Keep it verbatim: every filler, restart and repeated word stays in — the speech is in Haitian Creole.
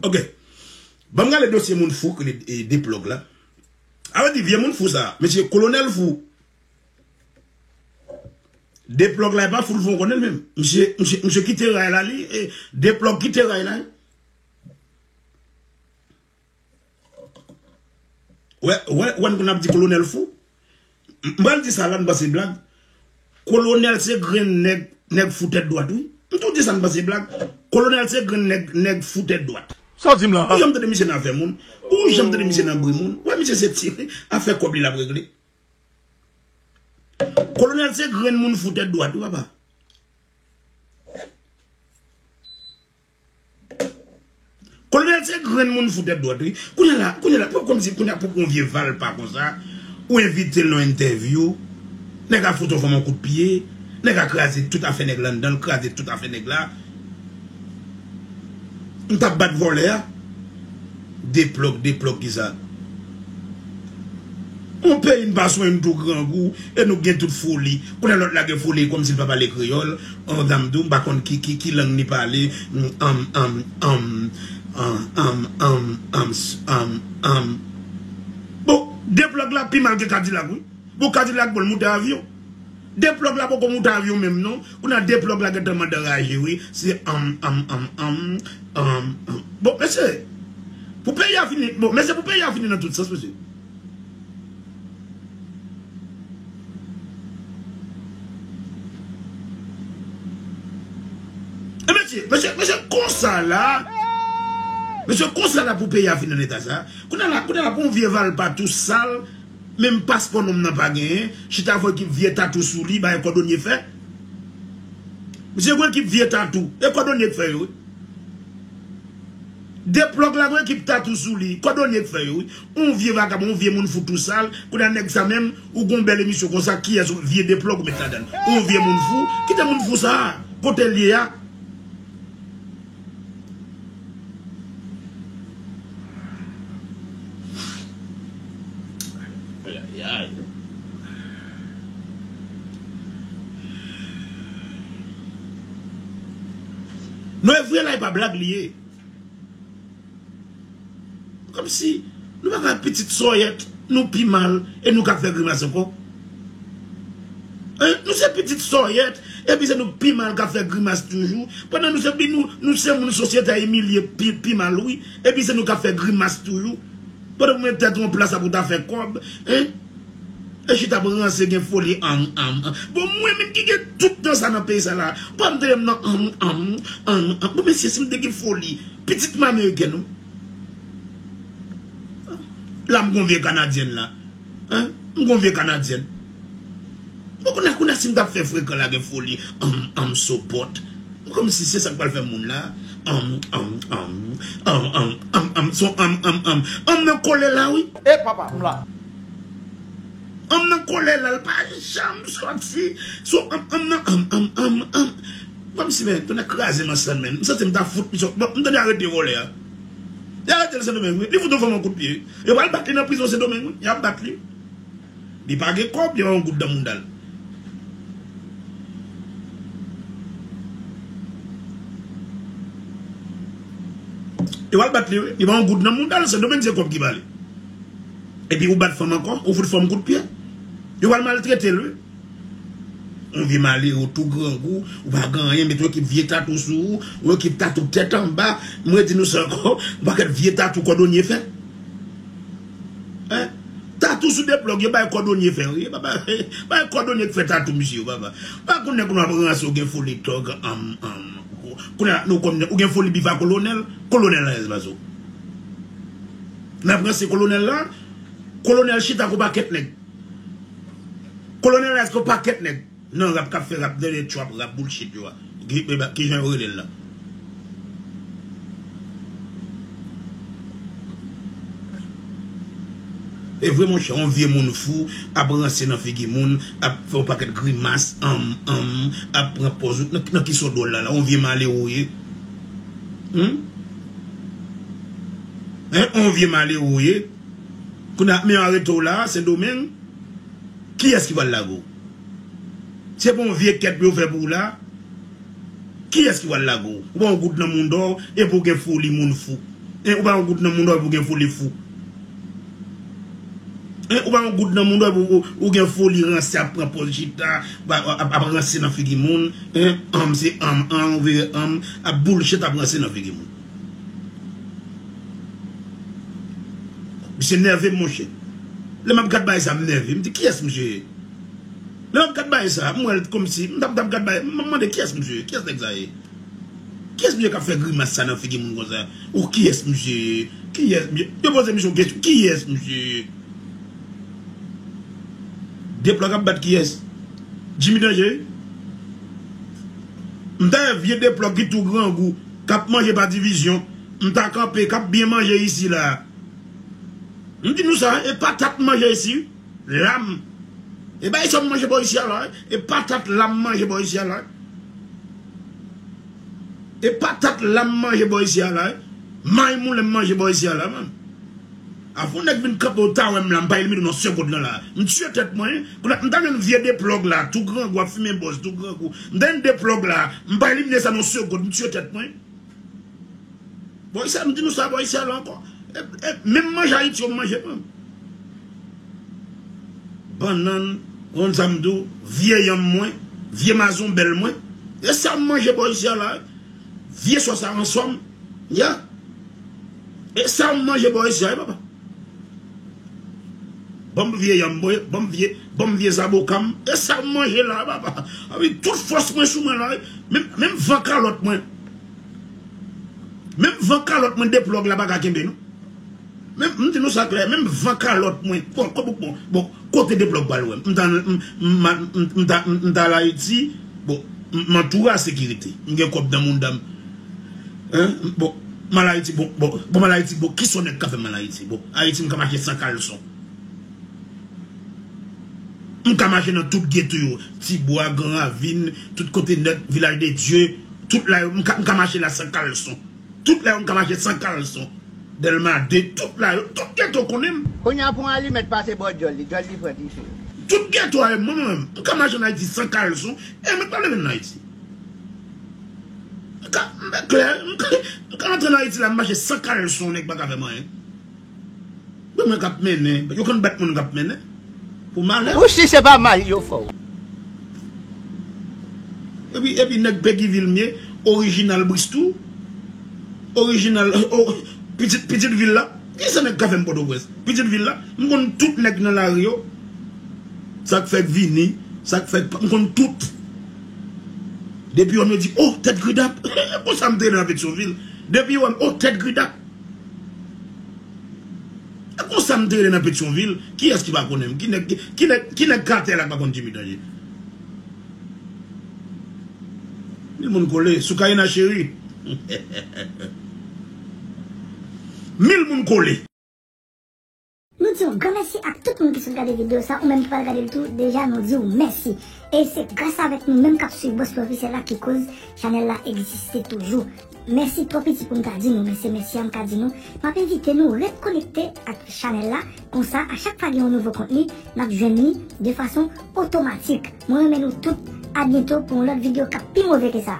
Ok. Ban m gade dosye moun fou ki rele, e, Deplòg la. A vle di, vye moun fou sa. Mesye, kolonèl fou. Deplòg la, e pa fou l fou, konnen l menm. Misye, misye, misye kite ray la, li, e, Deplòg kite ray la. Wè, wè, wè, n konn ap di kolonèl fou. M, m pral di sa la, n panse blag. Kolonèl se grenn nèg, nèg fou tèt dwat, wi. M tou di sa, n panse blag. Kolonèl se grenn nèg, nèg fou tèt dwat. Sa w di m la? Ou janm tande misye nan afè moun? Ou janm tande misye nan bri moun? Wè, misye se ti afè kòb li l ap regle. Kolonèl se grenn moun fou tèt dwat, wi, papa. Kolonèl se grenn moun fou tèt dwat, wi. Kounye a la, kounye a la, pou kòmsi, kounye a pou yon vye valpa konsa, ou envite l nan entèvyou, nèg a fout yon fanm yon kout pye, nèg a kraze tout afè nèg la anndan, l kraze tout afè nèg la. M t ap bat vòlè a. Deplòg, Deplòg kisa? Yon peyi n pa swen, n tou grangou, e nou gen tout foli. Kounye a lòt la gen foli, kòmsi l pa pale kreyòl. Yon dam tou, m pa konn ki, ki, ki lang li pale. Anm, anm, anm, anm, anm, anm, anm, anm, anm. Bon, Deplòg la pi mal ke Kadilak, wi. Bon, Kadilak bon, l moute avyon. Deplòg la poko moute avyon menm, non. Kounye a Deplòg la gentan mande raje, wi. Se anm, anm, anm, anm, anm, anm. Bon, mesye, pou peyi a fini, bon, mesye, pou peyi a fini nan tout sans, mesye. E mesye, mesye, mesye, konsa la, mesye, konsa la pou peyi a fini nan eta sa. Kounye a la, kounye a la pou yon vye valpa tou sal, menm paspò nonm nan pa genyen, chita avè ekip vye tatou sou li, bay kòdonye fè. Misye gen ekip vye tatou, e kòdonye k fè yo, wi. Deplòg la gen ekip tatou sou li, kòdonye k fè yo, wi. Yon vye vagabon, yon vye moun fou tou sal, kounye a nèg sa menm, ou gon bèl emisyon konsa, kiyès ou vye Deplòg ou met ladan l? Yon vye moun fou, kite moun fou sa a, kote l ye a? Ayayay. Non, e vre la, e pa blag li ye. Kòmsi nou pa ka pitit sòyèt, nou pi mal, e nou ka fè grimas ankò. Hein? Nou se pitit sòyèt, epi se nou pi mal k ap fè grimas toujou. Pandan nou se, nou, nou se moun sosyete a imilye pi, pi mal, wi. Epi se nou k ap fè grimas toujou. Pandan w met tèt ou an plas la pou w ta fè kòb, hein? E chita ap ranse gen foli, anm, anm, anm. Bon, mwen menm ki gen tout tan sa nan peyi sa la, pa m tande m nan anm, anm, anm, anm. Bon, mesye, si m te gen foli, pitit m amerikèn, wi. La m gon vye kanadyèn la. Hein? M gon vye kanadyèn. Bon, kounye a, kounye a, si m t ap fè frekan la gen foli, anm, anm, sopòt. Kòmsi se sa k pral fè moun la. Anm, anm, anm, anm, anm, anm, anm, son anm, anm, anm. Anm nan kole la, wi. E papa, m la. Anm nan kole la, l pa janm sòti. Son anm, anm nan anm, anm, anm, anm. Kòmsi, men, tonnè kraze m ansanm, men. M santi m ta fout misye. Bon, m tande arete vòlè a. Y arete l Sendomeng, wi. Li fout yon fanm yon kout pye. Yo pral bat li nan prizon Sendomeng, wi. Y ap bat li. Li pa gen kòb, li pa yon goud nan mounda l. Yo pral bat li, wi. Li pa yon goud nan mounda l, Sendomeng se kòb ki pale. Epi ou bat fanm ankò, ou fout fanm kout pye. Yo pral maltrete l, wi. Yon vye malere, ou tou grangou, ou pa gen anyen, met yon ekip vye tatou sou ou, yon ekip tatou tèt anba. M redi nou sa ankò, yon pakèt vye tatou kòdonye fè. Hein? Tatou sou Deplòg, yo bay kòdonye fè, wi. Papa, bay kòdonye k fè tatou misye yo, papa. Pa konn nèg nou ap ranse, ou gen foli tòg, anm, anm. Kounye a, nou konn, ou gen foli biva kolonèl, kolonèl nan rès bazo. N ap ranse kolonèl la, kolonèl chita kou pakèt nèg. Kolonèl la, èske yon pakèt nèg nan rap k ap fè rap, dènye trap rap bullshit yo a? Ki, ki jan yo rele l la? E vre, monchè, yon vye moun fou ap ranse nan figi moun, ap fè yon pakèt grimas, anm, anm, ap pran pòz ou. Nan, nan ki sa w dwòl la, la? Yon vye malere w ye. Hmm? Hein? Yon vye malere w ye. Kounye a, men yo arete w la, Sendomeng. Kiyès ki pral lage w? Se pa yon vye kèt pou yo fè pou ou la? Kiyès ki pral lage w? Ou pa yon goud nan mounda w, epi w gen foli moun fou. Hein, ou pa yon goud nan moun, ou gen foli fou. Hein, ou pa yon goud nan moun, ou, ou, ou gen foli ranse, ap pran pòz chita, ap, ap, ap ranse nan figi moun. Hein, anm se anm, anm, ou vire anm, ap bullshit, ap ranse nan figi moun. Misye nève m, monchè. Lè m ap gad bagay sa, m nève. M di, "Kiyès misye ye?" Lè m ap gad bagay sa, m wè l kòmsi, m t ap, t ap gad bagay, m, m mande, "Kiyès misye ye? Kiyès nèg sa ye?" Kiyès misye k ap fè grimas sa nan figi moun konsa? Ou kiyès misye ye? Kiyès misye? Yo poze misye yon kesyon. Kiyès misye ye? Deplòg ap bat kiyès? Jimmy Danje? M ta wè vye Deplòg ki tou grangou, k ap manje pa divizyon. M ta kanpe, k ap byen manje isi la. M di nou sa, e patat m manje isi. Lam. E bay sa m manje bò isi a la, wi. E patat lam manje bò isi a la, wi. E patat lam manje bò isi a la, wi. May moulen m manje bò isi a la, man. Avè yon nèg vin kanpe w ta wè m la, m pa elimine w nan segonn nan la. M tiye tèt mwen, wi. Kounye a, m ta jwenn vye Deplòg la, tou grangou, ap fimen bòz, tou grangou. M ta jwenn Deplòg la, m pa elimine sa nan segonn, m tiye tèt mwen, wi. Bò isi a, m di nou sa, bò isi a la ankò. E, e, menm manje Ayiti yo m manje, mwen. Bannann, konn sa m di w, vye yanm mwen, vye mazonbèl mwen. E sa m manje bò isi a la, vye sòs aranswa m, ya. E sa m manje bò isi a, wi, papa. Ban m vye yanm mwen, ban m vye, ban m vye zaboka m. E sa m manje la, papa. Anpi tout fòs mwen sou mwen la, wi. Menm, menm van kalòt mwen. Menm van kalòt mwen Deplòg la pa ka kenbe, non. Menm, m di nou sa klè, menm van kalòt mwen. Bon, ko-, bon, bon, bon, kote Deplòg pral wè m? M ta, m, m, m, m ta, m, m ta al Ayiti, bon, m, m antoure a sekirite. M gen kòb nan mounda m. Hein? Bon, m al Ayiti, bon, bon, bon, m al Ayiti, bon, kisa yon nèg ka fè m al Ayiti? Bon, Ayiti, m ka mache san kalson. M ka mache nan tout geto yo, Tibwa, Gran Ravin, tout kote nèt, Vilaj de Dye, tout la yo, m ka, m ka mache la san kalson. Tout la yo, m ka mache san kalson. Dèlma de, tout la yo, tout geto konnen m. Kounye a pou yon alimèt pase bò djòl li, djòl li pran dife. Tout geto a yo, mwen menm, m ka mache nan Ayiti san kalson, e mwen pa vle vin nan Ayiti. M ka, m klè, m ka, m ka rantre nan Ayiti la, m mache san kalson, nèg pa ka fè m anyen. Bon, mwen k ap mennen. Yo konn bat moun k ap mennen. Pou malè. Ou si se pa mal yo fè w. Epi, epi nèg Pegivil m ye, orijinal Bristou, orijinal, o, pitit, pitit vil la. Kisa nèg ka fè m Pòtoprens? Pitit vil la, m konn tout nèg nan lari yo. Sa k fèk vini, sa k fèk pa, m konn tout. Depi yo wè m, yo di, "Oh, tèt gridap." Konsa m te rele nan Petyonvil. Depi yo wè m, "Oh, tèt gridap." E konsa m te rele nan Petyonvil, kiyès ki pa konnen m? Ki nèg, ki, ki nèg, ki nèg katè la k pa konn Jimmy Danje? Mil moun kole, Soukayena cheri. Mil moun kole. Nou di yon gran mèsi ak tout moun ki sot gade videyo sa, ou menm ki pral gade l tou, deja nou di w mèsi. E se gras avèk nou menm k ap swiv Boss P Officiel la ki koz chanèl la egziste toujou. Mèsi twò piti pou m ta di nou, men se mèsi a m ka di nou. M ap envite nou ret konekte ak chanèl la, konsa a chak fwa gen yon nouvo kontni, n ap jwenn li de fason otomatik. Mwen renmen nou tout, a byento pou yon lòt videyo k ap pi move ke sa.